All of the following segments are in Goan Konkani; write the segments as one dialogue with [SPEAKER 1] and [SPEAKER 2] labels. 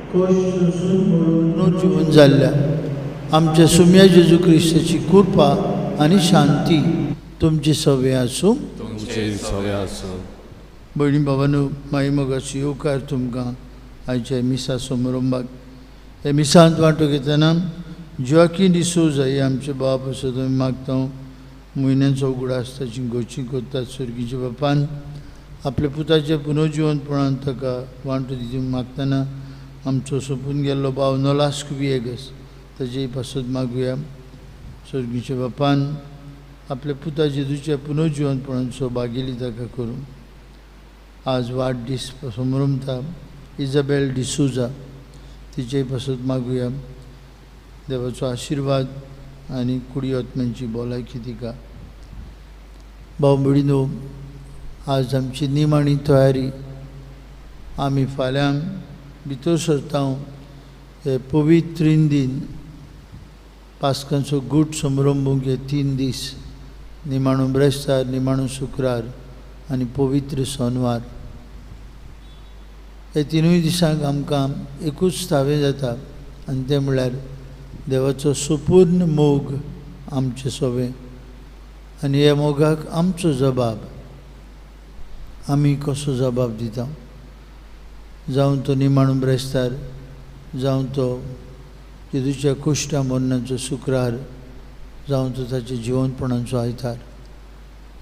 [SPEAKER 1] कश्ट सोंसून मरून जिवन जाल्ल्या आमच्या सुम्या जेजू क्रिस्ताची कृपा आनी शांती तुमची सवे आसूं. भयणी बाबांनो, माई मोगाचो येवकार तुमकां आयच्या मिसा समारंभाक. हे मिसांत वांटो घेतना जोआकीन डिसोजा हे आमचे बाप आसा आमी मागता. म्हयन्यांचो उगडास ताची गोची करतात. स्वर्गीच्या बापान आपल्या पुताच्या पुनर्जिवनपणान ताका वांटो दिवंक मागतना आमचो सोंपून गेल्लो भाव नोलास्क विएगस ताजे पासत मागुया. स्वर्गीच्या बापान आपल्या पुता जेजूच्या पुनर्जिवनपणाचो भागेली ताका करूं. आज वाडदीस समरमता इजाबेल डिसोजा तिचे पासत मागुया. देवाचो आशिर्वाद आनी कुडी आत्म्यांची भलायकी तिका. भाव भयणीनो, आज आमची निमाणी तयारी. आमी फाल्यां भितर सरता हे पवित्र दिन पास्कांचो गूट समारंभूंक हे 3 दीस, निमाणो ब्रेस्तार, निमाणो शुक्रार आनी पवित्र सोनवार. हे 3 दिसांक आमकां एकूच थावें जाता आनी तें म्हळ्यार देवाचो सुपूर्ण मोग आमचे सोबें आनी ह्या मोगाक आमचो जबाब. आमी कसो जबाब दिता, जावं तो निमाणो ब्रेस्तार, जावं तो जेजूच्या कुश्टा मरणाचो शुक्रार, जावं तो ताच्या जिवनपणाचो आयतार.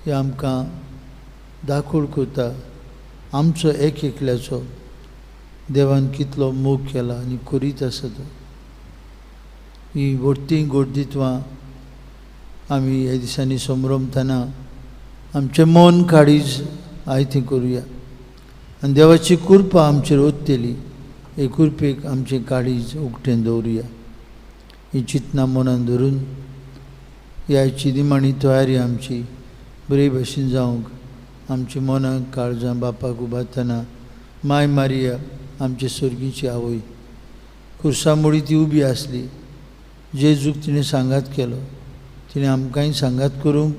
[SPEAKER 1] हे आमकां दाखोवड करता आमचो एक एकल्याचो देवान कितलो मोग केला आनी करीत आसा तो. ही व्हडटी गोडदित्वां आमी ह्या दिसांनी समरमतना आमचें मन काळीज आयतें करुया आनी देवाची कृपा आमचेर ओततली. हे कृपेक आमचें काळीज उक्तें दवरुया. ही चिंतनां मनान धरून ह्याची निमाणी तयारी आमची बरे भशेन जावंक आमच्या मनाक काळजां बापाक उबारतना माय मारिया आमचे स्वर्गीची आवय खुर्सा मुळी ती उबी आसली. जेजूक तिणें सांगात केलो, तिणें आमकांय सांगात करूंक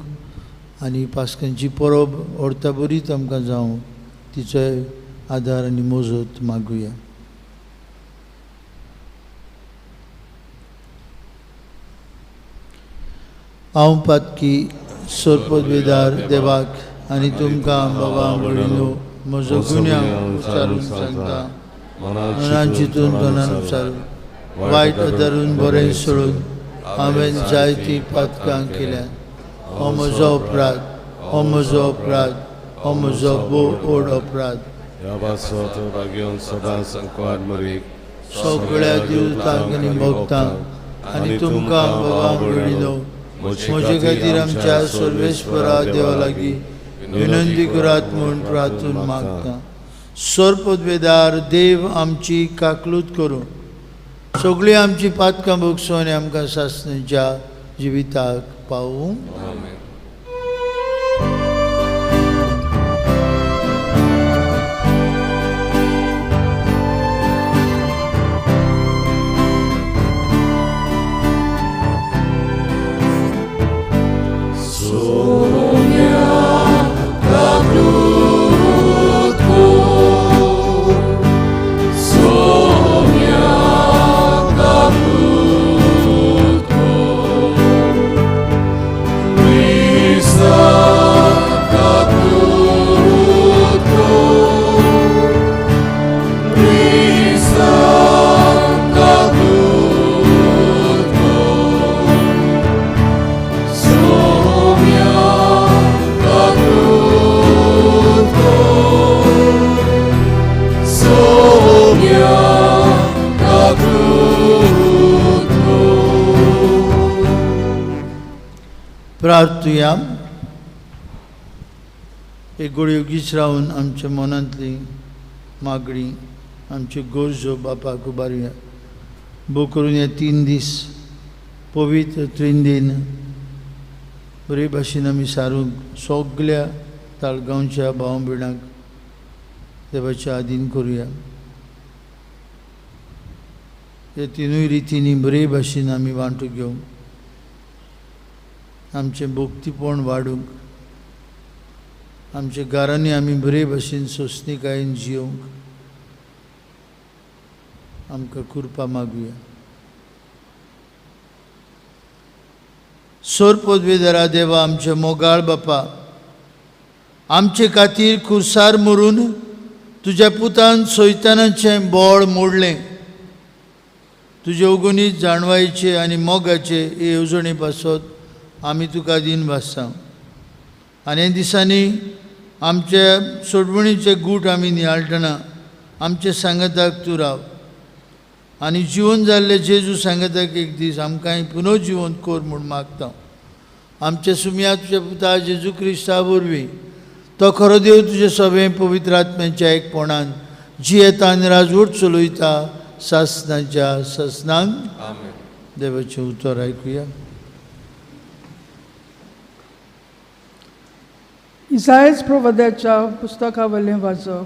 [SPEAKER 1] आनी पास्कांची परब अर्था बरीच आमकां जावं तिचो आदार आनी मजत मागुया. हांव पातकी सरपदवेदार देवाक आनी तुमकां बाबा भयणीनो म्हजो गुन्यांव उच्चारून सांगता. मनान चिंतून तोंडान उच्चारून वायट आदारून बरें सोडून हांवें जायतीं पातकां केल्यात. हो म्हजो अपराध, हो म्हजो अपराध, हो म्हजो भोव व्हड अपराध. सगळ्या दिवतांक आनी भक्तांक आनी तुमकां बाबा भयणीनो म्हजे खातीर आमच्या सर्वेस्परा देवा लागीं विनंती करात म्हूण प्रार्थून मागता. सरपदवेदार देव आमची काकलूत करूं, सगळीं आमची पातकां भोगसून आनी आमकां सासणेच्या जिविताक पावूं. प्रार्थुया. एक गोळयो गीच रावन आमच्या मनांतली मागणी आमच्यो गरजो बापाक उबारुया. भोव करून हे 3 दीस पवित्र त्रिंदीन बरे भाशेन आमी सारूंक सगल्या ताळगांवच्या भाव भयणांक देवाच्या आदीन करुया. हे 3 रितींनी बरे भाशेन आमी वांटो घेवंक आमचें भक्तीपण वाडूंक आमच्या घरांनी आमी बरे भशेन सोंसणीकायेन जियोवंक आमकां कृपा मागुया. सोर पदवीधरा देवा, आमचे मोगाळ बापा, आमचे खातीर कुर्सार मरून तुज्या पुतान सैतानाचें बळ मोडलें. तुजे अगुणीत जाणवायचे आनी मोगाचे हे येवजणे पासत आमी तुका दीन भासता. आनी हे दिसांनी आमचे सोडवणीचे गूट आमी नियाळटना आमचे सांगाताक तूं राव आनी जिवन जाल्ले जेजू सांगाताक एक दीस आमकांय पुनः जिवन कर म्हूण मागता. आमचे सुमया तुज्या पुता जेजू क्रिस्ता वरवीं तो खरो देव तुजे सगळें पवित्र आत्म्याच्या एकपणान जियेता आनी राजवट चलयता सासनाच्या सासनान. देवाचें उतर आयकुया.
[SPEAKER 2] इसायज प्रवाद्याच्या पुस्तका वयलें वाचप.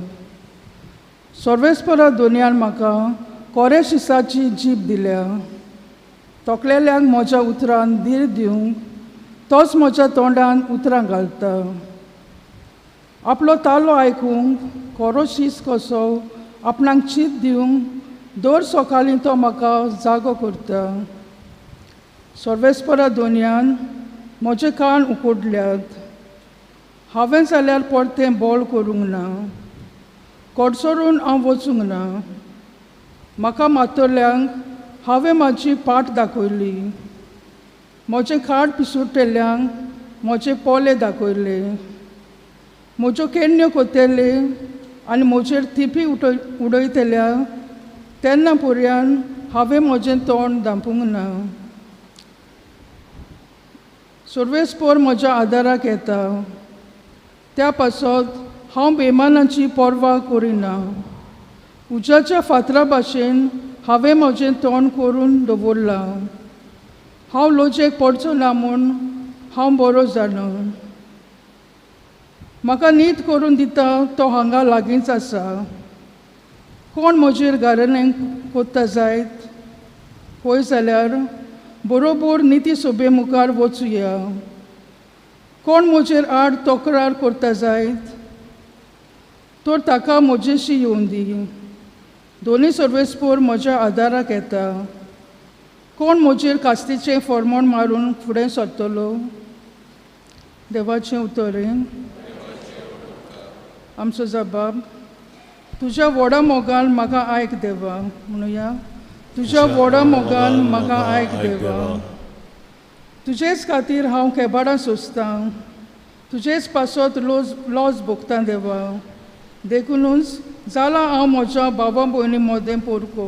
[SPEAKER 2] सर्वेस्परा दोनयान म्हाका कोरे शिसाची जीब दिल्या, तोखलेल्यांक म्हज्या उतरान धीर दिवंक तोच म्हज्या तोंडान उतरां घालता. आपलो तालो आयकूंक कोरो शीस कसो आपणाक चीत दिवंक दर सकाळीं तो म्हाका जागो करता. सर्वेस्परा दोनयान म्हजे कान उकडल्यात, हांवें जाल्यार परतें बोल करूंक ना, कडसरून हांव वचूंक ना. म्हाका मातल्यांक हांवें म्हाजी पाट दाखयली, म्हजें खाड पिसुट्टेल्यांक म्हजे पोले दाखयले, म्हज्यो केन्न्यो कोतेले आनी म्हजेर थिपी उडयतल्या तेन्ना पर्यान हांवें म्हजें तोंड धांपूंक ना. सर्वेस्पोर म्हज्या आदाराक येता, त्या पासत हांव बेमानाची पर्वा करिना. उज्याच्या फातरा भाशेन हांवें म्हजें तोंड करून दवरलां, हांव लजेक पडचो ना म्हूण हांव बरो जाणा. म्हाका न्हीद करून दिता तो हांगा लागींच आसा. कोण म्हजेर गाराणें कोत्ता जायत पळय जाल्यार बरोबर निती सोबे मुखार वचुया. कोण म्हजेर आड तक्रार करता जायत तर ताका म्हजेशी येवन दी. दोनी सर्वेस्पोर म्हज्या आदाराक येता. कोण म्हजेर कास्तीचें फॉर्मोण मारून फुडें सरतलो? देवाचें उतर. आमचो जबाब. तुज्या व्हडा मोगान म्हाका आयक देवा, म्हणुया. तुज्या व्हडा मोगान म्हाका आयक देवा. तुजेच खातीर हांव खेबाडां सोंसतां, तुजेच पासत लॉज भोगतां देवा. देखुनूच जालां हांव म्हज्या बाबा भयणी मदें पोरको,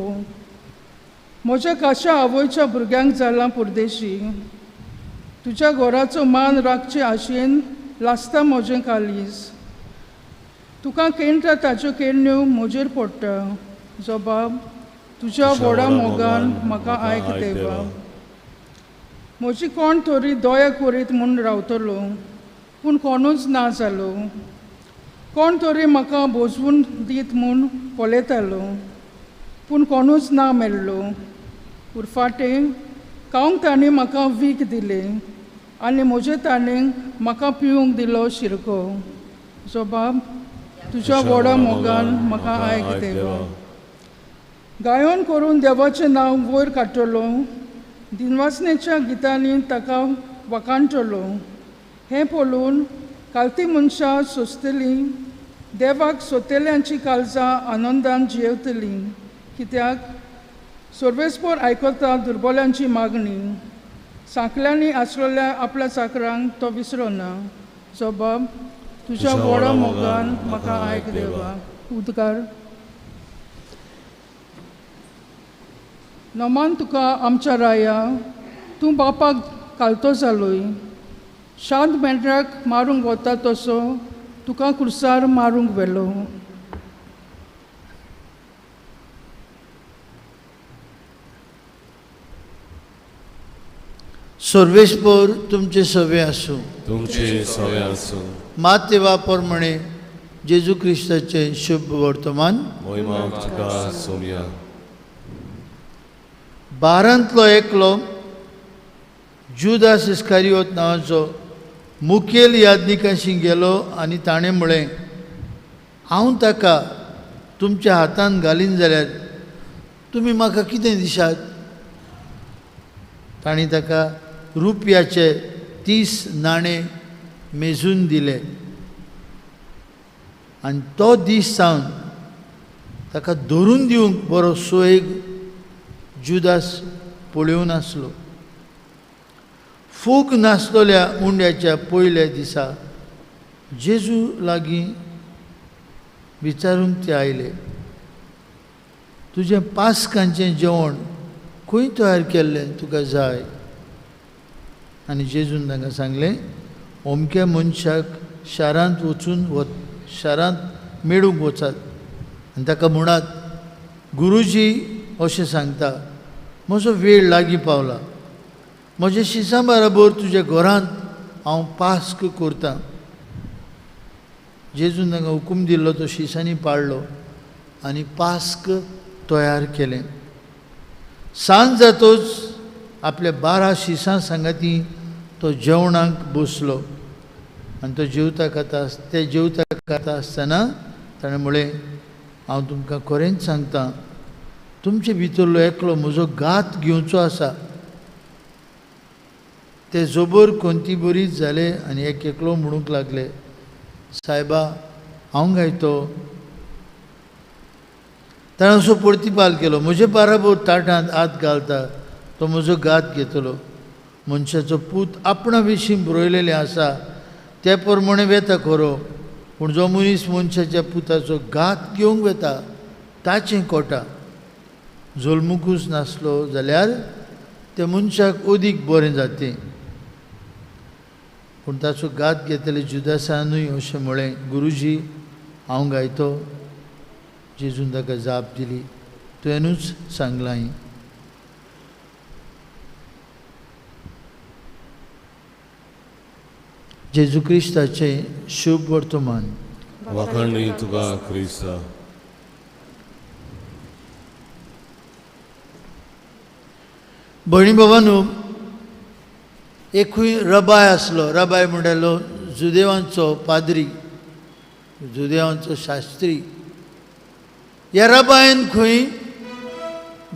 [SPEAKER 2] म्हज्या काशा आवयच्या भुरग्यांक जालां परदेशी. तुज्या घराचो मान राखचे आशेन लासता म्हजें कालीज, तुका केंट्रा ताच्यो केण्ण्यो म्हजेर पडटा. जबाब. तुज्या व्हडा मोगान म्हाका आयक देवा. म्हजी कोण तरी दया करीत म्हूण रावतलो, पूण कोणूच ना जालो. कोण तरी म्हाका भोजवून दीत म्हूण पळयतालो, पूण कोणूच ना मेळ्ळो. उरफाटें खावंक तांणी म्हाका वीख दिलें आनी म्हजे ताणें म्हाका पिवंक दिलो शिरको. जबाब. तुज्या व्हडा मोगान म्हाका आयक देवा. गायन करून देवाचें नांव वयर काडटलो, दिनवासनेच्या गितांनी ताका वाखाणटलो. हें पळोवन कालती मनशां सोंसतलीं, देवाक सोदतल्यांची काळजां आनंदान जियेवतलीं. कित्याक सर्वेस्पोर आयकता दुर्बल्यांची मागणी, सांकल्यांनी आसलेल्या आपल्या चाकरांक तो विसरना. जबाब. तुज्या व्हडा मोगान म्हाका आयक देवा. उदकार. नमान तुका आमच्या राया, तूं बापाक कालतो जालोय. शांत मेंढराक मारूंक वता तसो तुका कुर्सार मारूंक व्हेलो.
[SPEAKER 1] सर्वेस्पोर तुमचे सवे आसूं.
[SPEAKER 3] तुमचे सवे आसूं.
[SPEAKER 1] माते वापर म्हणे जेजू क्रिस्ताचें शुभ वर्तमान.
[SPEAKER 3] मोहिमा तुका सोमया.
[SPEAKER 1] बारांतलो एकलो जुदास इस्कारियोत नांवाचो मुखेल याज्ञिकाशी गेलो आनी ताणें म्हळें, हांव ताका तुमच्या हातान घालीन जाल्यार तुमी म्हाका कितें दिशात? तांणी ताका रुपयाचे 30 नाणे मेजून दिले आनी तो दीस सावन ताका धरून दिवंक बरो सोयेग जुदास पळोवन आसलो. फूग नासलेल्या उंड्याच्या पयल्या दिसा जेजू लागीं विचारूंक ते आयले, तुजें पास्कांचें जेवण खंय तयार केल्लें तुका जाय? आनी जेजून तांकां सांगलें, अमक्या मनशाक शारांत वचून शारांत मेळूंक वचात आनी ताका म्हणात, गुरुजी अशें सांगता, म्हजो वेळ लागीं पावला, म्हज्या शिसां बराबर तुज्या घरांत हांव पास्क करतां. जेजून तांकां हुकूम दिल्लो तो शिसांनी पाळ्ळो आनी पास्क तयार केलें. सांज जातच आपल्या 12 शिसां सांगाती तो जेवणाक बसलो आनी तो जेवता खाता ते जेवता खाता आसतना ताणें म्हळें, हांव तुमकां खरेंच सांगता, तुमचे भितरलो एकलो म्हजो घात घेवचो आसा. ते जोबर कोंती बरीच जाले आनी एक एकलो म्हणूंक लागले, सायबा हांव गायतो. ताणें असो प्रतिपाल केलो, म्हजे बाराबर ताटांत हात घालता तो म्हजो घात घेतलो. मनशाचो पूत आपणा विशीं बरयलेलें आसा ते प्रमाणे वेता खरो, पूण जो मनीस मनशाच्या पुताचो घात घेवंक वेता ताचें कोटा. जल्मुकूच नासलो जाल्यार त्या मनशाक अदीक बरें जातें. पूण ताचो घात घेतले जुदासानूय अशें म्हळें, गुरुजी हांव गायतो. जेजून ताका जाप दिली, तुवेंनूच सांगलां. जेजू क्रिस्ताचें शुभ वर्तमान.
[SPEAKER 3] वाखाणणी तुका क्रिस्ता.
[SPEAKER 1] भयणी बाबांनो, एकूय रबाय आसलो. रबाय म्हणटालो जुदेवांचो पाद्री, जुदेवांचो शास्त्री. ह्या रबायन खंय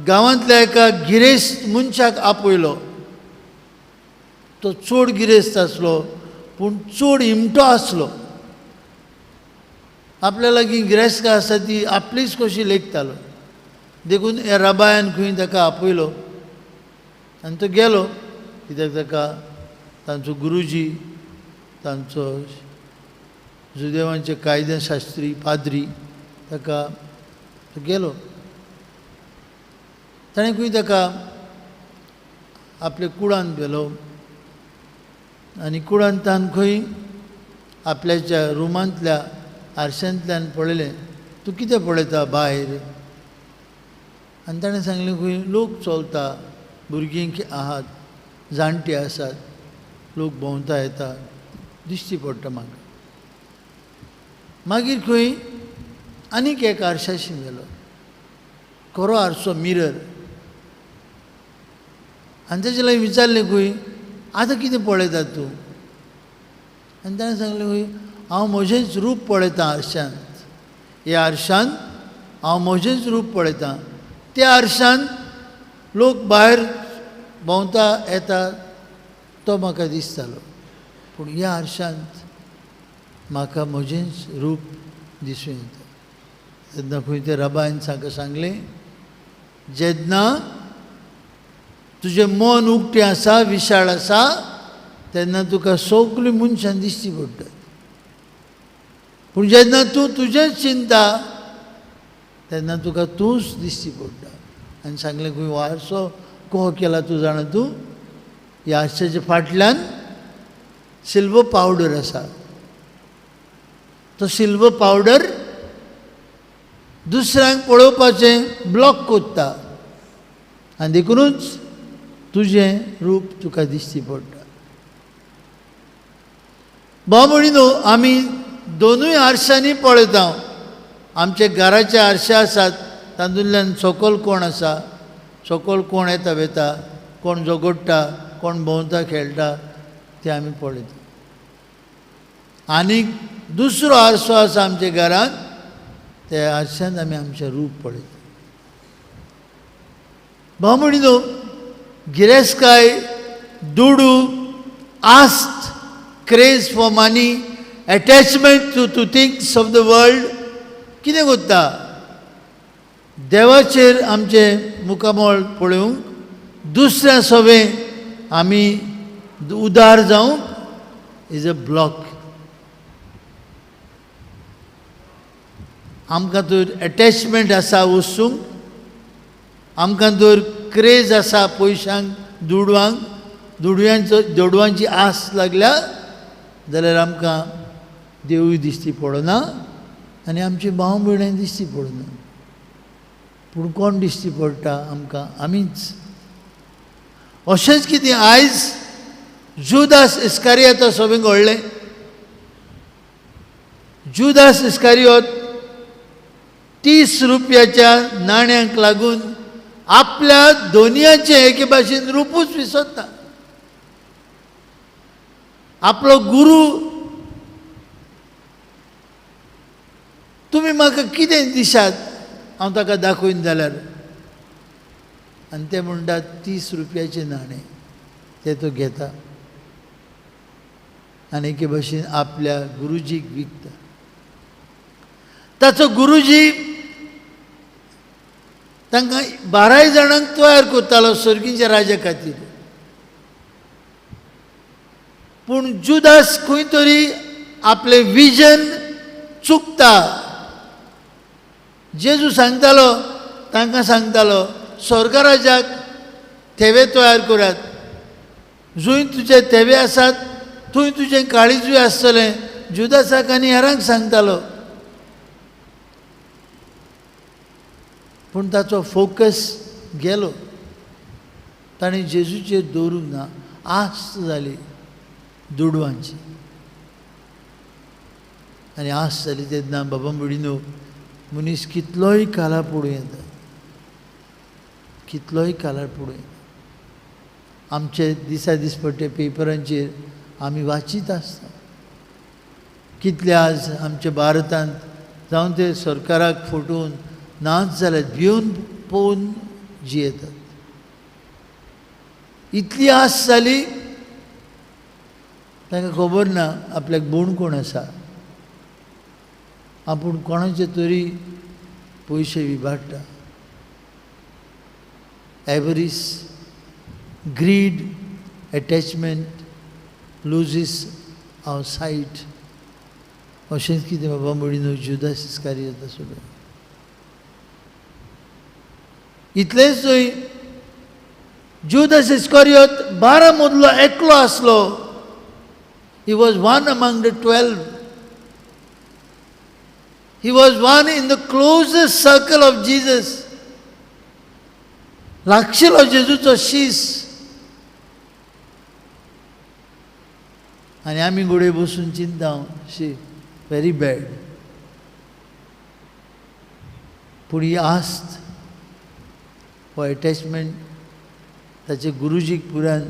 [SPEAKER 1] गांवांतल्या एका गिरेस्त मनशाक आपयलो. तो चड गिरेस्त आसलो पूण चड इमटो आसलो. आपल्या लागीं गिरेस्तकाय आसा ती आपलीच कशी लेखतालो. देखून ह्या रबायन खंय ताका आपयलो आनी तो गेलो. कित्याक ताका तांचो गुरुजी, तांचो जुदेवांचे कायदे शास्त्री पाद्री, ताका तो गेलो. ताणें खंय ताका आपल्या कुडांत व्हेलो आनी कुडांत तान खंय आपल्याच्या रुमांतल्या आरशांतल्यान पळयलें, तूं कितें पळयता भायर? आनी ताणें सांगलें, खंय लोक चलता, भुरगीं आहात, जाणटी आसात, लोक भोंवता येता, दिश्टी पडटा म्हाका. मागीर खंय आनीक एक आरशाशी गेलो, खरो आरसो, मिरर. आनी ताचे लागीं विचारलें, खंय आतां कितें पळयता तूं? आनी ताणें सांगलें, खंय हांव म्हजेंच रूप पळयतां आरशांत. ह्या आरशांत हांव म्हजेंच रूप पळयतां. त्या आरशांत लोक भायर भोंवता येता तो म्हाका दिसतालो, पूण ह्या आरशांत म्हाका म्हजेंच रूप दिसूं येता. तेन्ना खंय ते रबायन सांगलें, जेन्ना तुजें मन उक्तें आसा, विशाळ आसा, तेन्ना तुका सगळीं मनशां दिश्टी पडटात. पूण जेन्ना तूं तुजेंच चिंता तेन्ना तुका तूंच दिश्टी पडटा. आनी सांगलें, खंय हो आरसो कहो केला तूं जाणा तूं? ह्या आरशाच्या फाटल्यान सिल्वर पावडर आसा. तो सिल्वर पावडर दुसऱ्यांक पळोवपाचें ब्लॉक कोत्ता आनी देखुनूच तुजें रूप तुका दिश्टी पडटा. भाव भयणीनो, आमी दोनूय आरशांनी पळयता. आमच्या घराचे आरशे आसात, तातूंतल्यान सकयल कोण आसा, सकयल कोण येता वेता, कोण झगडटा, कोण भोंवता खेळटा, ते आमी पळयता. आनी दुसरो आरसो आसा आमच्या घरांत, त्या आरशांत आमी आमचें रूप पळयता. भाव म्हणिनो, गिरेस्तकाय, दुडू, आस्त, craze for money, attachment to things of the world कितें करता? देवाचेर आमचें मुखामळ पळोवंक दुसऱ्या सवें आमी उदार जावंक is a block. आमकां तर एटॅचमेंट आसा वस्तूंक, आमकां तर क्रेज आसा पयशांक, दुडवांक, दुडवांची आस लागल्या जाल्यार आमकां देवूय दिश्टी पडना आनी आमची भाव भयणां दिश्टी पडना. पूण कोण दिश्टी पडटा आमकां? आमीच. अशेंच कितें आयज जुदास इस्कारियोता सगळें घडलें. जुदास इस्कारियोत 30 रुपयाच्या नाण्यांक लागून आपल्या दोनयाचें एके भाशेन रुपूच विसरता. आपलो गुरू, तुमी म्हाका कितें दिशात हांव ताका दाखयन जाल्यार, आनी ते म्हणटात 30 रुपयाचें नाणें, ते तो घेता आनी एके भाशेन आपल्या गुरुजीक विकता. ताचो गुरुजी तांकां 12 जाणांक तयार करतालो सर्गीच्या राजा खातीर. पूण जुदास खंय तरी आपलें विजन चुकता. जेजू सांगतालो तांकां, सांगतालो स्वर्गराजाक थेवे तयार करात, जंय तुजे थेवे आसात थंय तुजें काळीजूय आसतलें. जुदासाक आनी हेरांक सांगतालो. पूण ताचो फोकस गेलो, ताणें जेजूचेर दवरूंक ना. आस्त जाली दुडवांची आनी आस जाली तेन्ना बाबा म्हणिनो मनीस कितलोय काला पडूं येता, कितलोय कालार पडूं येता. आमचे दिसा दिसपट्टे पेपरांचेर आमी वाचीत आसता कितले आज आमच्या भारतांत जावन ते सरकाराक फटोवन नाच जाल्यार भिवन पोवन जियेतात. इतली आस जाली तांकां खबर ना आपल्याक बोण कोण आसा, आपूण कोणाचे तरी पयशे विभाडटा. Avarice, greed, attachment loses our sight. अशेंच कितें बाबा म्हणिनू जुदास इस्कारियोत आसलो. इतलेंच न्हय, जुदास इस्कारियोत 12 मदलो एकलो आसलो. He was one among the 12. He was one in the closest circle of Jesus. लागशिलो जेजूचो शीस. आनी आमी घोडये बसून चिंता, शी व्हेरी बॅड. पूण ही आस्त, हो एटॅचमेंट ताचे गुरुजीक पुरान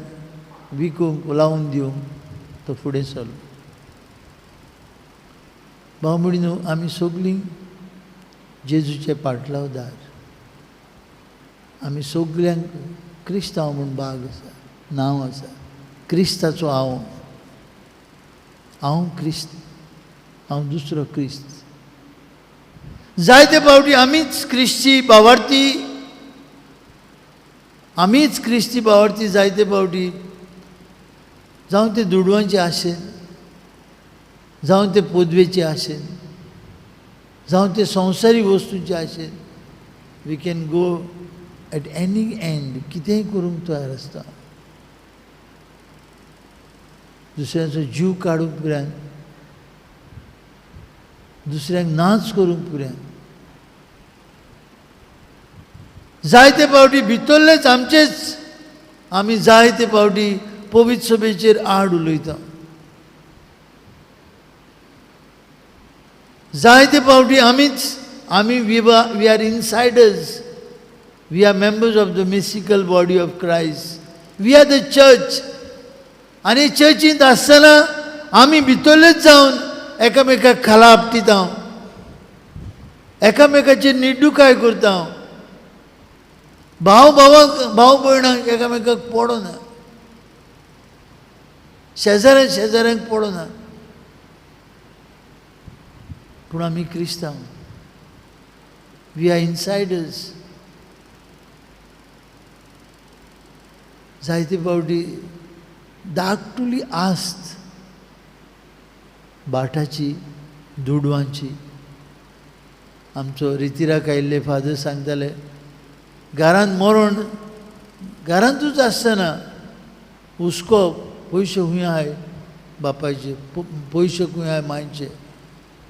[SPEAKER 1] विकूंक लावन दिवंक तो फुडें सरलो. भाव भयणीनो, आमी सगळीं जेजूचे पाटलावदार. आमी सगल्यांक क्रिस्तांव म्हूण भाग आसा, नांव आसा क्रिस्ताचो. हांव, हांव क्रिस्त, हांव दुसरो क्रिस्त. जायते फावटी आमीच क्रिस्ती भावार्थी, आमीच क्रिस्ती भावार्थी जायते फावटी जावं ते दुडवांचे आशेन, जावं ते पदवेचे आशेन, जावं ते संवसारीक वस्तूंचे आशेन, we can go at any end. कितेंय करूंक तयार आसता. दुसऱ्यांचो जीव काडूंक पुराय, दुसऱ्यांक नाच करूंक पुराय. जायते फावटी भितरलेच आमचेच आमी जायते फावटी पवित्र सभेचेर आड उलयता. जायते फावटी आमीच आमी we are insiders, we are members of the mystical body of Christ, we are the church. आनी चर्चींत आसतना आमी भितरलेच जावन एकामेकाक खाला आपटिता, एकामेकाचेर निड्डुकाय करता. भाव भावाक, भाव भयणांक एकामेकाक पडना, शेजाऱ्या शेजाऱ्यांक पडना. पूण आमी क्रिस्तांव, we are इनसायडर्स. जायते फावटी धाकटुली आस्त बाटाची, दुडवांची. आमचो रितिराक आयिल्ले फादर सांगताले, घरांत मरण घरांतूच आसतना हुस्को, पयशे खूंय आहाय बापायचे, पयशे खूंय आहाय मांयचे,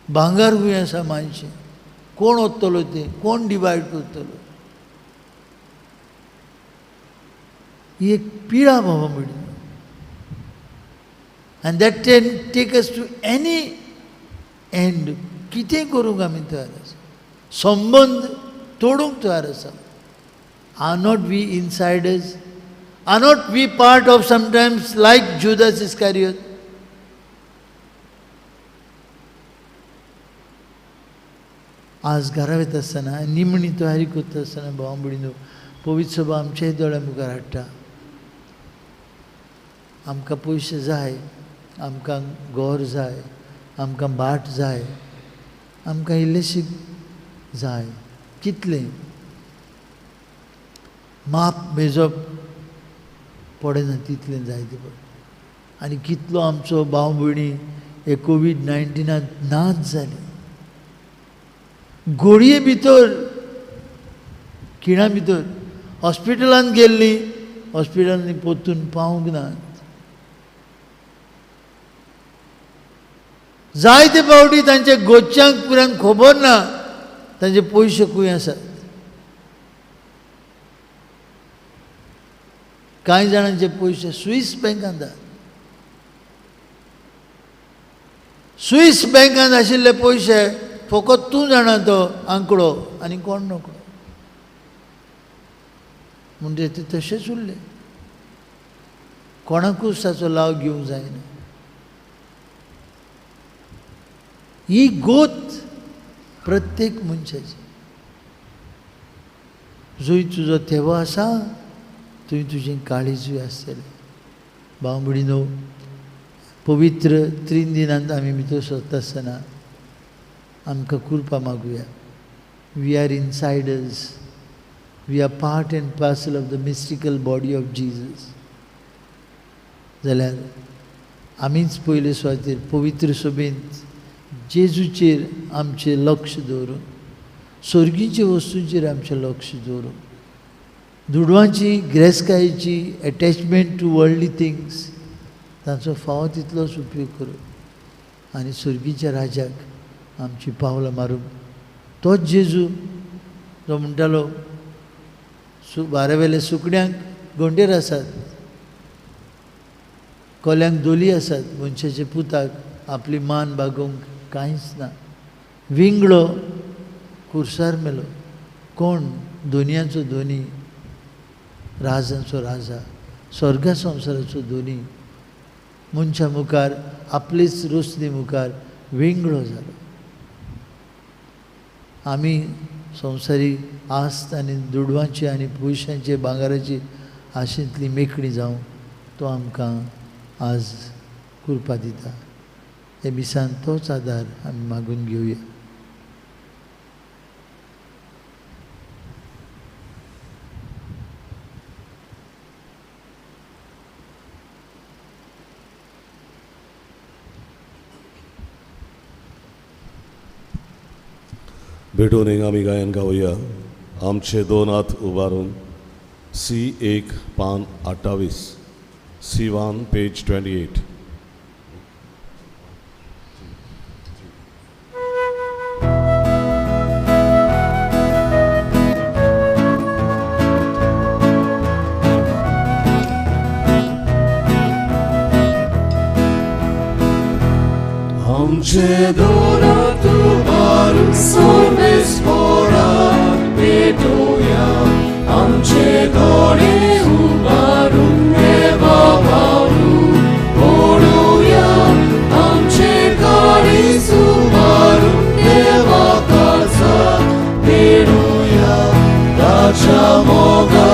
[SPEAKER 1] भांगर खूंय आसा मांयचें, कोण वतलो तें, कोण डिवायड करतलो. ही एक पिडा बाबा म्हणली. And that can take us to any end. कितें करूंक आमी तयार आसा, संबंद तोडूंक तयार आसा. Are not we insiders? Are not we part of sometimes like Judas Iscariot? आज घरा वता आसतना, निमणी तयारी करता आसतना भाव भयणीनो, पवित्र सभा आमच्याय दोळ्या मुखार हाडटा. आमकां पयशे जाय, आमकां घर जाय, आमकां भाट जाय, आमकां इल्लेशी जाय. कितलें माप मेजप पडना तितलें जाय तें पळय. आनी कितलो आमचो भाव भयणी हे कोवीड 19 नाच जाले. गोळये भितर, खिणा भितर हॉस्पिटलांत गेल्लीं, हॉस्पिटलांनी परतून पावूंक ना. जायते फावटी तांच्या गोच्यांक पुरान खबर ना तांचे पयशे खंय आसात. कांय जाणांचे पयशे स्वीस बँकांत आसात. स्वीस बँकांत आशिल्ले पयशे फकत तूं जाणा तो आंकडो आनी कोण नकळो, म्हणजे ते तशेंच उरले. कोणाकूच ताचो लाव घेवंक जायना. ही गोत प्रत्येक मनशाची. जंय तुजो तेवो आसा थंय तुजें काळीजूय आसतलें. भाव भयणीनो, पवित्र 3 दिनांत आमी भितर सरता आसतना आमकां कृपा मागुया. We are insiders, we are part and parcel of the mystical body of Jesus. जाल्यार आमीच पयले सुवातेर पवित्र सभेंत जेजूचेर आमचें लक्ष दवरून, सर्गीच्या वस्तूंचेर आमचें लक्ष दवरून, दुडवांची, गिरेस्तकायेची एटॅचमेंट टू वर्ल्डली थिंग्स तांचो फावो तितलोच उपयोग करून आनी सर्गीच्या राजाक आमची पावलां मारून, तोच जेजू जो म्हणटालो बारावेले सुकण्यांक गोंडेर आसात, कोल्यांक दोली आसात, मनशाच्या पुताक आपली मान बागोवंक कांयच ना. विंगडो कुर्सार मेलो. कोण? दोनयांचो दोनी, राजांचो राजा, स्वर्गा संवसाराचो दोनी मनशा मुखार आपलेच रोसणी मुखार विंगडो जालो. आमी संवसारी आस्त आनी दुडवांची आनी पयशांचे, भांगराची आशेंतली मेकळी जावं तो आमकां आज कृपा दिता. हे मिसान तोच आदार आमी मागून घेवया.
[SPEAKER 3] भेटून एक आमी गायन गावया. आमचे दोन हात उबारून सी 1 पान 28, सी 1 पेज 28. आमचे दोन हात उबारून सोर्वेस्पोराक भेटोया, आमचे दोळे उबारून देवा भावू पळोवया, आमचे काळीज उबारून देवा काळजाक भेटोया, ताच्या मोगान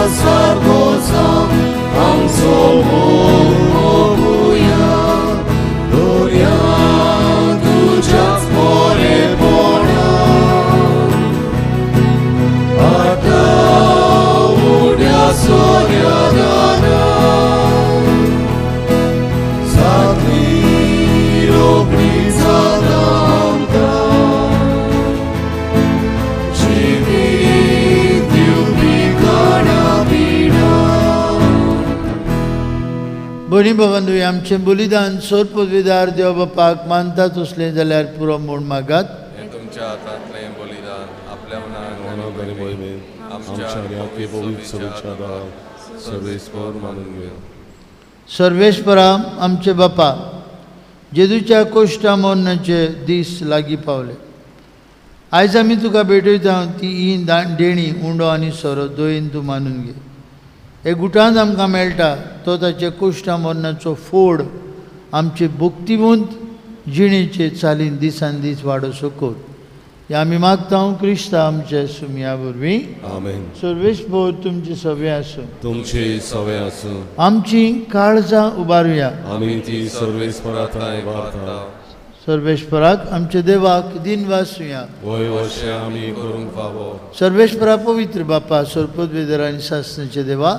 [SPEAKER 1] भयणी भावांनो, आमचें बलिदान सोरपविदार देव बापाक मानता तसलें जाल्यार पुरो म्हूण मागात।
[SPEAKER 4] हें तुमच्या हातांतलें बलिदान आपल्या
[SPEAKER 3] मनान आमच्या आनी पवित्र सभेच्या आदारान सर्वेस्पर मानून घेवं।
[SPEAKER 1] सर्वेस्परा आमचे बापा, जेजूच्या कोश्टा मरणाचे दीस लागीं पावले। आयज आमी तुका भेटयता ती ही देणी उंडो आनी सोरो दोयेन तूं मानून घे। हे गुटांत आमकां मेळटा तो ताचे कोश्टा मरणाचो फोड आमचे भक्तिवंत जिणेचे चालीन दिसान दीस वाडोसो कर। हे आमी मागता क्रिस्ता आमच्या सुमया वरवीं।
[SPEAKER 3] आमेन।
[SPEAKER 1] सर्वेस्पर तुमचे सवे आसूं,
[SPEAKER 3] तुमचे सवे आसूं।
[SPEAKER 1] आमची काळजां उबारुया,
[SPEAKER 3] आमी ती सर्वेस्परा थंय उबारता।
[SPEAKER 1] सर्वेस्पराक आमच्या देवाक दिनवासुया।
[SPEAKER 3] वय अशें आमी करूंक फावो।
[SPEAKER 1] सर्वेस्परा पवित्र बापा, सर्पद आनी सासणाचे देवा,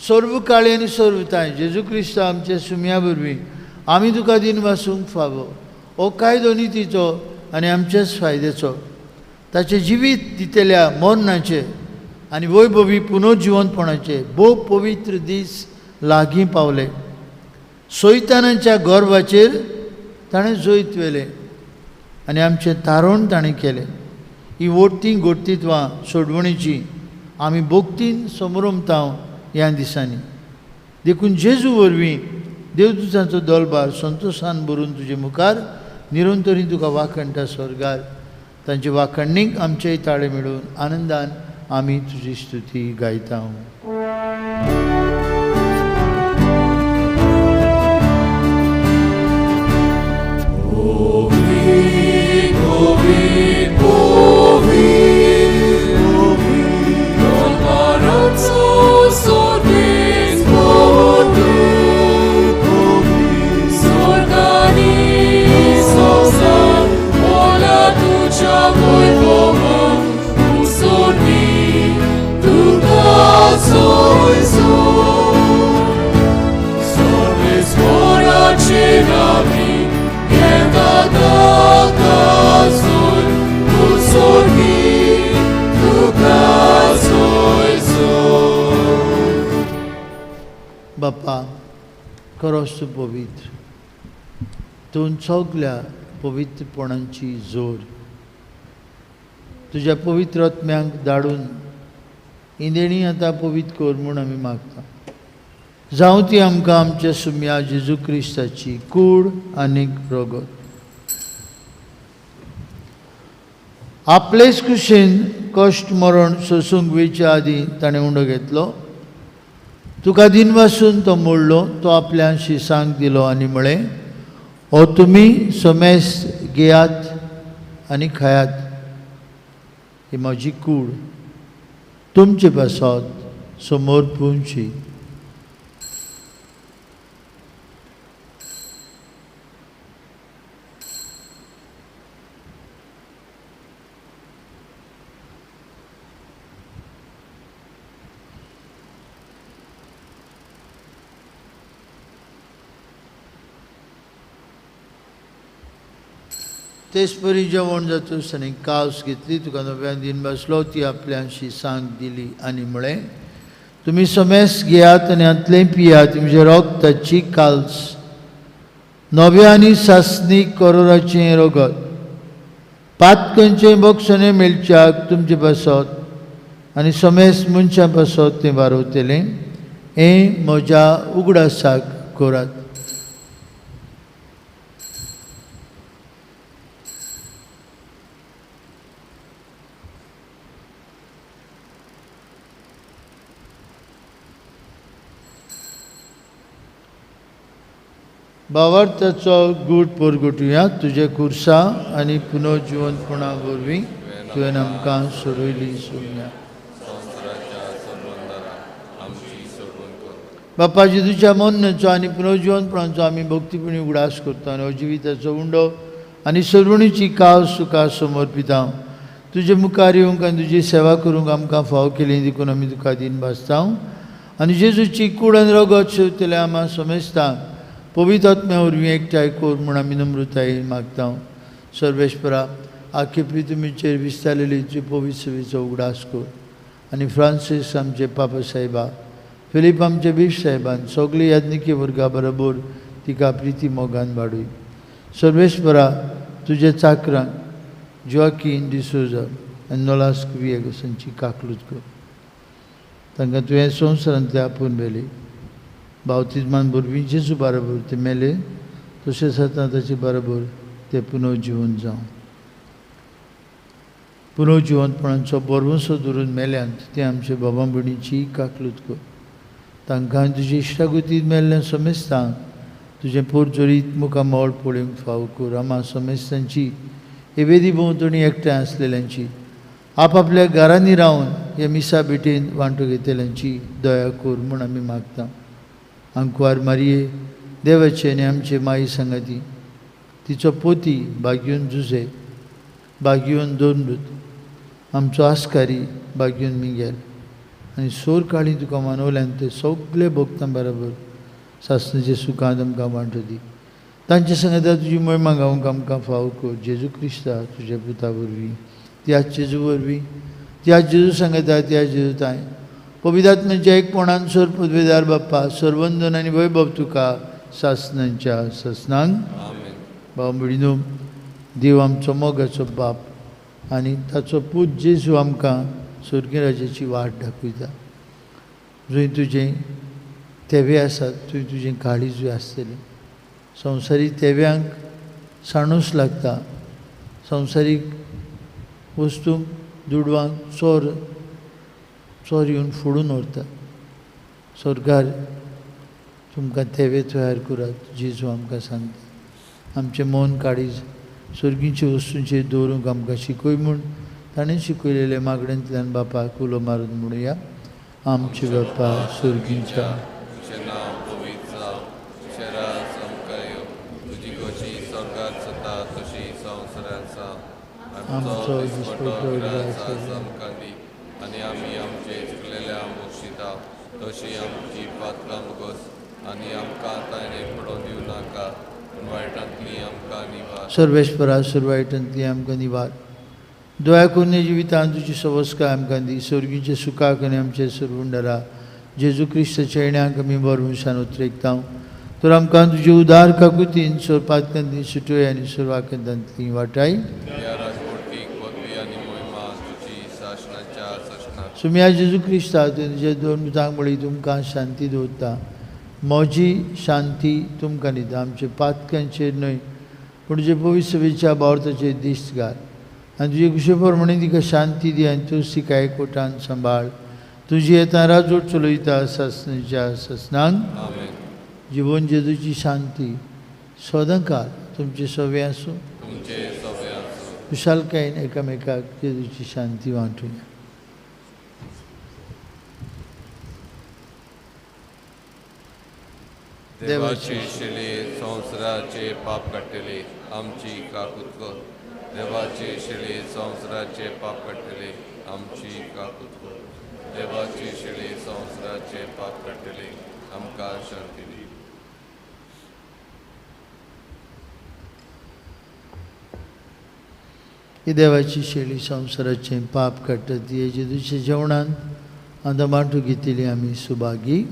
[SPEAKER 1] सर्व काळी आनी सर्व ताय जेजू क्रिस्त आमच्या सुमया वरवीं आमी तुका दिनवासूंक फावो। हो कायदो नितीचो आनी आमच्याच फायद्याचो, ताचें जिवीत दितल्या मरणाचें आनी वैभवी पुनर्जिवंतपणाचे भोव पवित्र दीस लागीं पावले। सैतानाच्या गर्वाचेर ताणें जैत व्हेलें आनी आमचें तारण ताणें केलें। ही वोडटी गोडतित्वां सोडवणीची आमी भक्तीन समरमता ह्या दिसांनी। देखून जेजू वरवीं देवदूतांचो दलबार संतोशान भरून तुजे मुखार निरंतरी तुका वाखणटा स्वर्गार। तांचे वाखणणीक आमचेय ताळे मेळून आनंदान आमी तुजी स्तुती गायता। बापा, खरोच तूं पवित्र, तूं सगल्या पवित्रपणांची जोर। तुज्या पवित्र आत्म्यांक धाडून ही देणी आतां पवित्र कर म्हूण आमी मागता। जावं ती आमकां आमच्या सुम्या जेजू क्रिस्ताची कूड आनी रगत। आपलेच कुशीन कश्ट मरण सोसूंक वेच्या आदीं ताणें उंडो घेतलो, तुका दिनवासून तो मोडलो, तो आपल्या शिसांक दिलो आनी म्हळें, हो तुमी समेस घेयात आनी खायात, ही म्हजी कूड तुमचे पासत समोर पुंची। तेच परी जेवण जातूच आनी कावस घेतली, तुका नव्यान दिन बसलो, ती आपल्या शिसांक दिली आनी म्हळें, तुमी समेस घेयात आनी हांतलें पियात, म्हजें रगताची काल्स, नव्या आनी सासणीक करोराचें रगत, पातकांचें बक्षणें मेळच्याक तुमचे पासत आनी समेस मनशां पासत तें वारवतलें, हें म्हज्या उगडासाक करात। भावार्थाचो गूट परगटुया, तुजे कुर्सा आनी पुनर्जिवंतपणा वरवीं तुवें आमकां सोडयली सोडया। बापा, जेजूच्या मरणाचो आनी पुनर्जिवंतपणाचो आमी भक्तीपणी उगडास करता आनी हो जिविताचो उंडो आनी सोडवणीची कावस तुका समर्पिता। तुजे मुखार येवंक आनी तुजी सेवा करूंक आमकां फाव केली देखून आमी तुका दिन भासता आनी जेजूची कूड आनी रगत शेवतले आमा समेस्ता पवित्र आत्म्या वरवीं एकठांय कर म्हूण आमी नम्रतायेन मागता। सर्वेस्परा, आख्खे पृथ्वीचेर विस्तारलेली तुजी पवित्र सेवेचो उगडास कर आनी फ्रांसीस आमचे पापा साहेबा, फिलीप आमचे बीश साहेबान सगळी याज्ञिकी वर्गा बरोबर तिका प्रिती मोगान वाडूय. सर्वेस्परा तुजे चाकरांक जोआकीन डिसोजा आनी नोलास्क वियेगसांची काकलूत कर. तांकां तुवें संवसारांतले आपोवन व्हेले. बावतिज्मान भुरगीं जेजू बरोबर ते मेले तशेंच आतां ताचे बरोबर ते पुनर्जिवन जावं. पुनर्जिवंतपणाचो बरवंसो धरून मेल्यांत ते आमचे बाबा भयणीची काकलूत कर. तांकां तुजी इश्टागतीन मेल्ल्या समेस्तांक तुजें पोरजोरीत मुखामळ पळोवंक फाव कर. आमा समेस्तांची एवेदी भोंवतणी एकठांय आसलेल्यांची आपापल्या घरांनी रावन हे मिसा भेटेन वांटो घेतल्यांची दया कर म्हूण आमी मागता. आंकवार मारये देवाचे आनी आमचे माई सांगाती तिचो पोती बागयोन जुजे बागयोन दोनदूत आमचो आस्कारी बागयोन मिगेल आनी सोर काळी तुका मानवल्यान ते सगळे भोगतां बरोबर सासणाचे सुखांत आमकां वांटो दी. तांचे सांगाता तुजी महिमा गावंक आमकां फाव कर. जेजू क्रिस्ता तुज्या पुता वरवीं त्याच जेजू वरवीं त्याच जेजू सांगता त्याच जेजू ताय पवित्रात्म्याच्या एकपणान सोर पदवेदार बाप्पा सर्वंदन आनी वैभव तुका सासणांच्या सासणांक. भाव भयणीनो, देव आमचो मोगाचो बाप आनी ताचो पूत जेजू आमकां स्वर्गीय राजाची वाट दाखयता. जंय तुजें तेवे आसात थंय तुजें काळीजूय आसतलें. संवसारीक तेव्यांक साणूस लागता. संवसारीक वस्तूंक दुडवांक चोर चोर येवन फोडून व्हरता. सरकार तुमकां तेवे तयार करात जेजू आमकां सांगता. आमचें मन काळीज स्वर्गीच्या वस्तूंचेर दवरूंक आमकां शिकय म्हूण ताणें शिकयलेले मागण्यांतल्यान बापाक उलो मारून म्हणुया. आमचे बापा स्वर्गीच्या आमचो दिसपट्टो ग्रास
[SPEAKER 4] आनी आमी आमचे चुकलेल्या बक्षिता तशी आमची पात्रां मुगोस आनी आमकां ताणें पडोवन दिवं नाका पूण वायटांतली आमकां निवार.
[SPEAKER 1] सर्वेस्परा सर्वायटांतली आमकां निवार. दया करून जिवितांत तुजी सवस्काय आमकां दी. स्वर्गीचे सुखाक आनी आमचे सरवंडरा जेजू क्रिस्ताच्या येण्याक आमी बरवंशान उतरेकता. तर आमकां तुजे उदार काकुतीन सोरपातकांतली सुटोय आनी सोरवाकांतली वाटाय. सुम्या जेजू क्रिस्ता तुजे दोन मुतांक म्हळी तुमकां शांती दवरता. म्हजी शांती तुमकां दिता. आमचे पातकांचेर न्हय पूण तुजे पवित्र सभेच्या बावर्थाचेर दिश्ट घाल आनी तुजे कुशे प्रमाणे तिका शांती दी आनी तूं तिका एकवटान सांबाळ. तुजी येता राजवट चलयता सासणाच्या सासणांक. जिवन जेजूची शांती सदांकाळ तुमचे सवे आसूं. खुशालकायेन एकामेकाक जेजूची शांती वांटुया.
[SPEAKER 4] देवाची शिले संवसाराचे पाप काडटले आमची काकूत कर. देवाची शिले संवसाराचे पाप काडटले आमची काकूत कर. देवाची शिले संवसाराचे पाप काडटले आमकां शांती दी.
[SPEAKER 1] ही देवाची शेळी संवसाराचें पाप काडटा ती जेजूच्या जेवणांत आतां वांटू घेतली आमी सुभागी.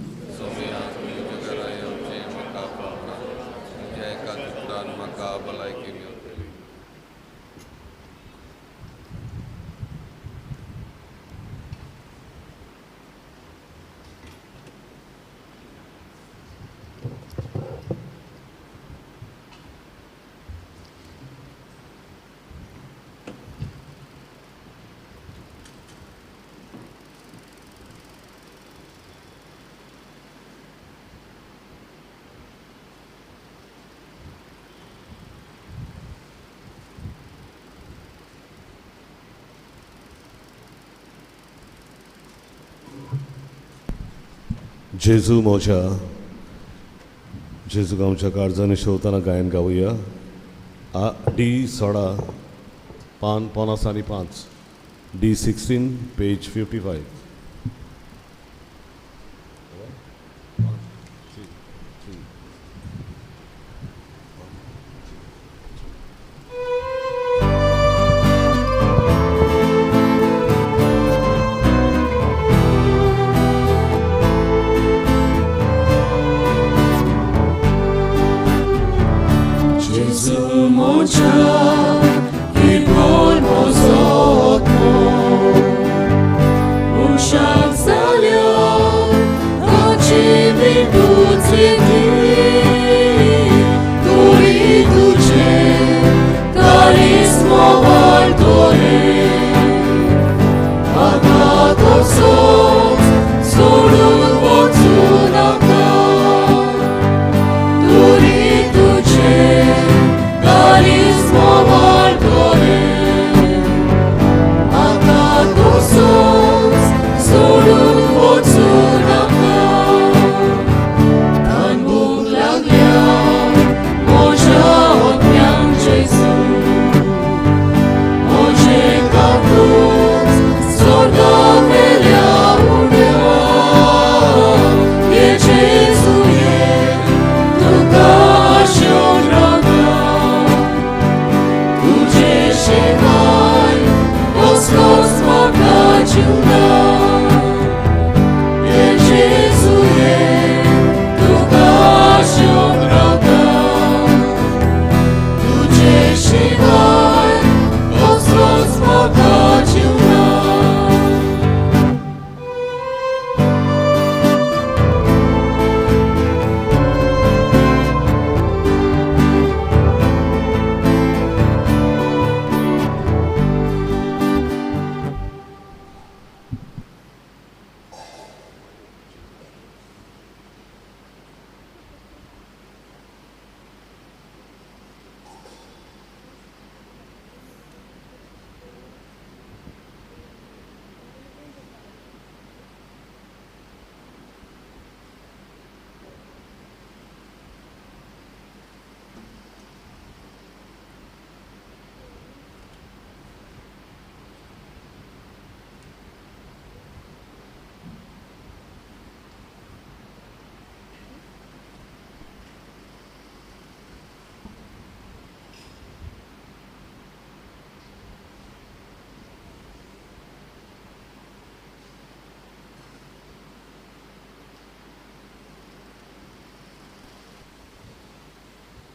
[SPEAKER 3] जेजू मोजा जेजू आमच्या काळजांनी शेवताना गायन गावया. आ डी 16 पान 50 आनी 5 डी 16 पेज 55.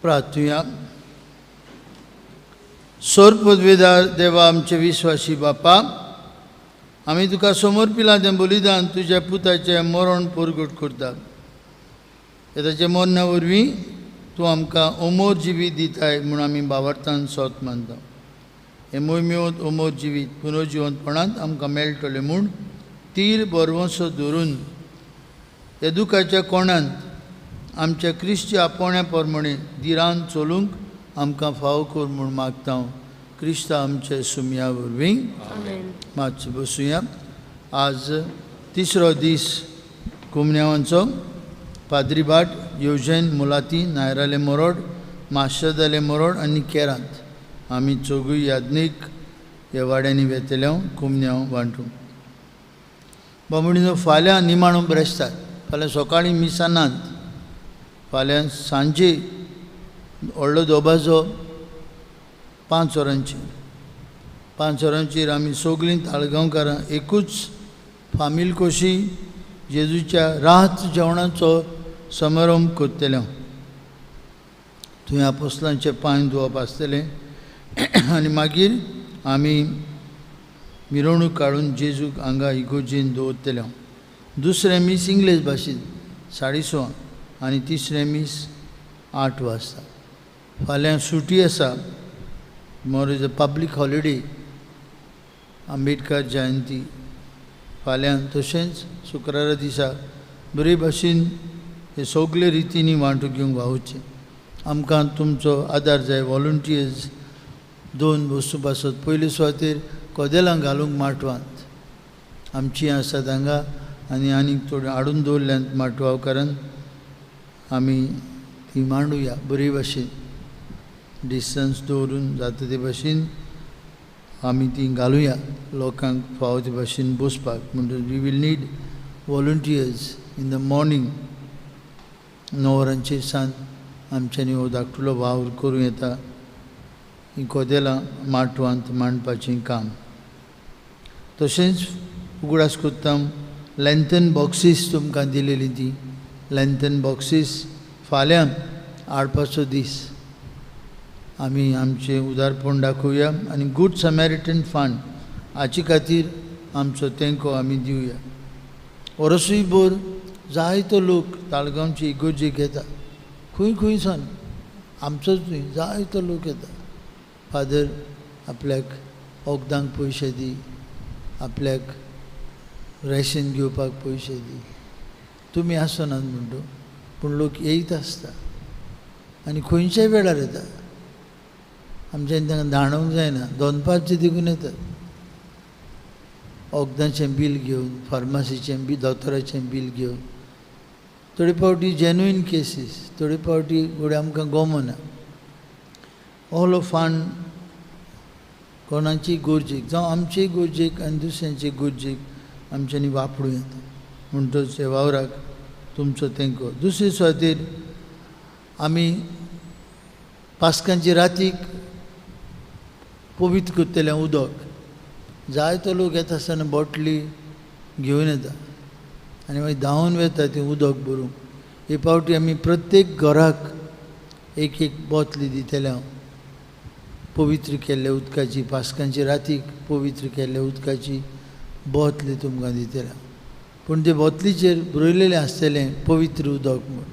[SPEAKER 1] प्रार्थुया. सोर पदवेदार देवा, आमचे विश्वासी बापा, आमी तुका समर्पिलां तें बलिदान तुज्या पुताचें मरण परगट करता. ताच्या मरणा वरवीं तूं आमकां अमोर जिवीत दिताय म्हूण आमी बावडतान सोत मानता. हें मोहिमेवंत अमोर जिवीत पुनर्जिवंतपणांत आमकां मेळटलें म्हूण तीर बरवंसो धरून ह्या दुखाच्या कोणांत आमच्या क्रिस्ती आपोवण्या प्रमाणे धिरान चलूंक आमकां फावो कर म्हूण मागता हांव क्रिस्ता आमच्या सुमया वरवीं. मातसो बसुया. आज तिसरो दीस कुमन्यावांचो. पाद्री भाट येवजन मुलाती नायराले मोरोड माशदाले मोरोड आनी केरांत आमी चौगूय याज्ञीक ह्या वाड्यांनी वेतले कुमन्यांव वांटूंक. बामणीनो, फाल्यां निमाणो ब्रेस्तार. फाल्यां सकाळीं मिसां नात. फाल्यां सांजे व्हडलो दोबाजो 5 वरांचेर. 5 वरांचेर आमी सगळीं ताळगांवकारां एकूच फामील कशी जेजूच्या रात जेवणाचो समारंभ करतले. थंय आपोस्लांचे पांय धुवप आसतलें आनी मागीर आमी मिरवणूक काडून जेजूक हांगा इगोर्जेन दवरतले. दुसरें मीस इंग्लीश भाशेन 6:30 आनी तिसरें मीस 8 वाजता. फाल्यां सुटी आसा. Tomorrow is a public holiday, Ambedkar Jayanti. फाल्यां तशेंच शुक्रारा दिसा बरे भाशेन हे सगळे रितींनी वांटो घेवंक वावुरचें. आमकां तुमचो आदार जाय. वॉलंटियर्स 2 वस्तू पासत. पयले सुवातेर कदेलां घालूंक माटवांत आमचीं आसात हांगा आनी आनीक थोडी हाडून दवरल्यांत माटवा, कारण आमी ती मांडुया बरे भाशेन डिस्टन्स दवरून जाता ते भाशेन आमी ती घालुया लोकांक फावो ते भाशेन बसपाक. म्हणटकच we will need volunteers in the morning. 9 वरांचेर सावन आमच्यांनी हो धाकटुलो वावर करूं येता. हीं कदेलां माटवांत मांडपाचें काम. तशेंच उगडास करता लॅन्थन बॉक्सीस तुमकां दिलेलीं तीं लॅन्थन बॉक्सीस फाल्यां हाडपाचो दीस. आमी आमचें उदारपण दाखोवया आनी गूड समॅरिटन फंड हाचे खातीर आमचो तेंको आमी दिवया. वरसूय भर जायतो लोक ताळगांवचे इगोर्जेक येता, खंय खंय सावन, आमचोच न्हय, जायतो लोक येता. फादर आपल्याक वखदांक पयशे दी, आपल्याक रेशन घेवपाक पयशे दी. तुमी आसनात म्हणटा पूण लोक येयत आसता आनी खंयच्याय वेळार येता. आमच्यान तांकां दाणोवंक जायना, दनपारचें देखून येतात वखदांचें बील घेवन, फार्मासीचें बील, दोतोराचें बील घेवन. थोडे फावटी जेन्युइन केसीस, थोडे फावटी घडये आमकां गमना. ओलो फंड कोणाची गरजेक, जावं आमचे गरजेक आनी दुसऱ्यांचे गरजेक आमच्यांनी वापरूं येता. म्हणटच ह्या वावराक तुमचो तेंको. दुसरे सुवातेर आमी पास्कांचे रातीक पवित्र करतले उदक. जायतो लोक येता आसतना बोटली घेवन येता आनी मागीर धांवन वता तें उदक भरूंक. हे फावटी आमी प्रत्येक घराक एक एक बोतली दितले हांव पवित्र केल्ल्या उदकाची. पास्कांचे रातीक पवित्र केल्ल्या उदकाची बोतली तुमकां दितले हांव. पूण ते बोतलीचेर बरयलेलें आसतलें पवित्र उदक म्हूण.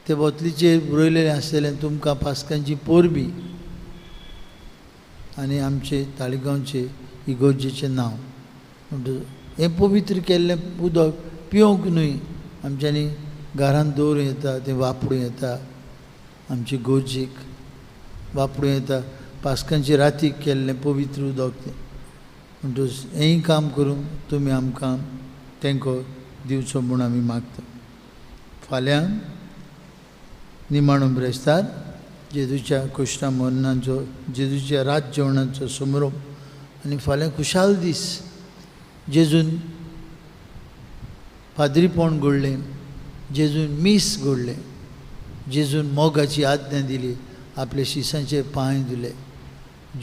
[SPEAKER 1] ते बोतलीचेर बरयलेलें आसतलें तुमकां पास्कांची परबी आनी आमचे ताळगांवचे इगोर्जेचें नांव. म्हणटकच हें पवित्र केल्लें उदक पिवंक न्हय, आमच्यांनी घरांत दवरूं येता, तें वापरूं येता, आमचे गरजेक वापरूं येता. पास्कांचे रातीक केल्लें पवित्र उदक तें. म्हणटकच हेंय काम करूंक तुमी आमकां तेंको दिवचो म्हूण आमी मागता. फाल्यां निमाणो ब्रेस्तार जेजूच्या कुश्टा मरणाचो, जेजूच्या रात जेवणाचो समारोप आनी फाल्यां खुशाल दीस. जेजून पाद्रीपण घडलें, जेजून मीस घडलें, जेजून मोगाची आज्ञा दिली, आपल्या शिसांचे पांय धुले,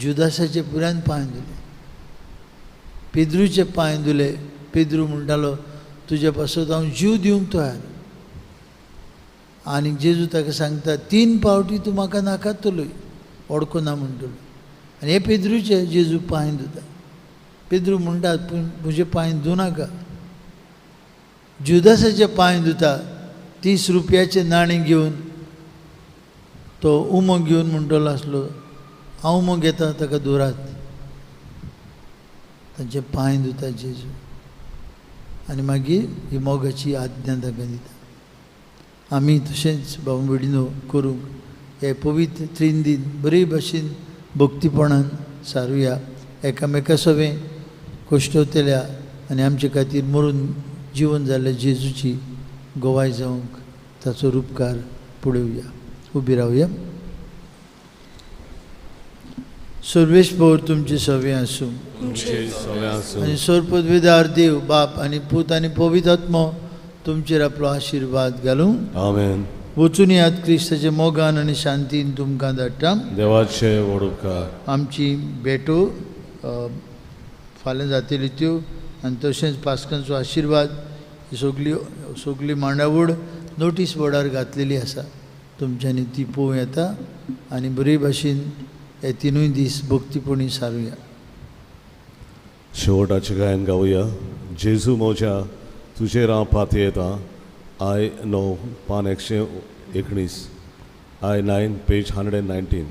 [SPEAKER 1] जुदासाचे पुरान पांय धुले, पेद्रूचे पांय धुले. पेद्रू म्हणटालो तुजे पासत हांव जीव दिवंक तयार. आनी जेजू ताका सांगता 3 पावटी तूं म्हाका नाकातलोय, वळखो ना म्हणटलो. आनी हे पेद्रूचे जेजू पांय धुता. पेद्रू म्हणटा पूण म्हजे पांय धुवं नाका. जुदासाचे पांय धुता, 30 रुपयाचें नाणें घेवन तो उमो घेवन म्हणटलो आसलो हांव उमो घेता ताका दुरात. तांचे पांय धुता जेजू आनी मागीर ही मोगाची आज्ञा ताका दिता. आमी तशेंच भाव भयणीनो करूंक हे पवित्र 3 दीन बरे भाशेन भक्तीपणान सारुया, एकामेका सवें कश्टवतल्या आनी आमचे खातीर मरून जिवन जाल्ल्या जेजूची गवाय जावंक ताचो रुपकार पळोवया. उबी रावया. सर्वेस्पर तुमचे सवें आसूं आनी सर्वपदवीदार देव बाप आनी पूत आनी पवित्र आत्मो तुमचेर आपलो आशिर्वाद घालूं.
[SPEAKER 3] आमेन.
[SPEAKER 1] वचून यात क्रिस्ताच्या मोगान आनी शांतीन तुमकां धाडटा.
[SPEAKER 3] देवाचे व्हड उपकार.
[SPEAKER 1] आमची भेटो फाल्यां जातली त्यो आनी तशेंच पास्कांचो आशिर्वाद ही सगली सगली मांडावळ नोटीस बोर्डार घातलेली आसा, तुमच्यांनी ती पळोवं येता आनी बरे भाशेन हे 3 दीस भक्तीपणी सारुया.
[SPEAKER 3] शेवटाचें गायन गावया. जेजू म्हज्या तुजेर हांव पातयेता. I 9 पान 119, I 9 page 119.